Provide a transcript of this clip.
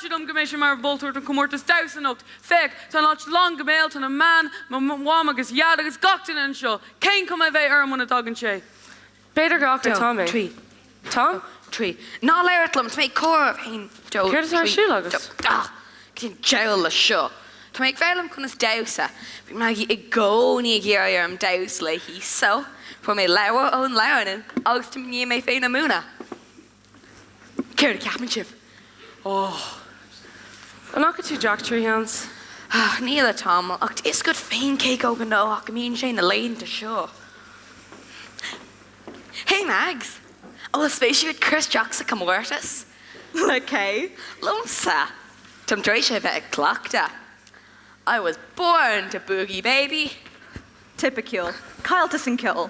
Amhlaidh dom go mbeidh sé mar mholtóir don chomórtas damhsa anocht. Féach, tá an áit lán go béal, tá na meáin, mo mham agus dhaid agus gach duine anseo. Cén chuma a bheidh orm muna dtagann sé? B'fhéidir gur fhaca Tom é. 3. Tom? 3. Ná labhair liom, tá mé ag comhaireamh. 1, 2, 3. Céard atá ar siúl agat? Ah! Cén diabhal leis seo? Tá mé ag foghlaim conas damhsa. Bhí Maggie i gcónaí ag iarraidh orm damhsa léi, so fuair mé leabhar ón leabharlann agus tá mé i ndiaidh mé féin a mhúineadh. Céard a cheapann sibh? Oh. An bhfaca tú Jack 3 sheans? Ah, ní le tamall, ach tá fhios agat féin cé chomh gnóthach a mbíonn sé na laethanta seo. Hey Mags! An bhfuil spéis agat cur isteach sa chomórtas? Le cé? Liomsa! Táim tar éis a bheith ag cleachtadh. I was born to boogie baby! Tipiciúil. Caillte san ceol.